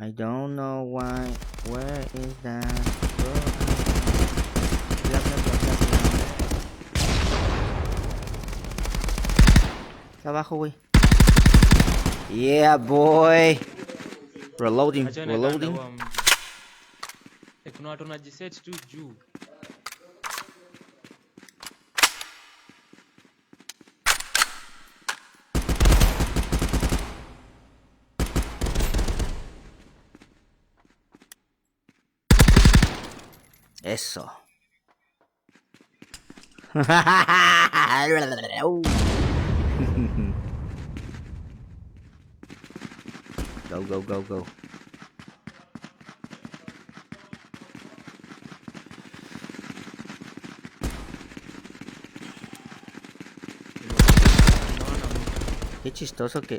I don't know why. Where is that? Bla, bla, bla, bla, bla. Está abajo, güey. Yeah, boy. Reloading, Achana kanda reloading. huwa mji. Eh, kuna watu wanajiset tu juu. Eso. Go, go, go, go. Naona mtu. Qué chistoso que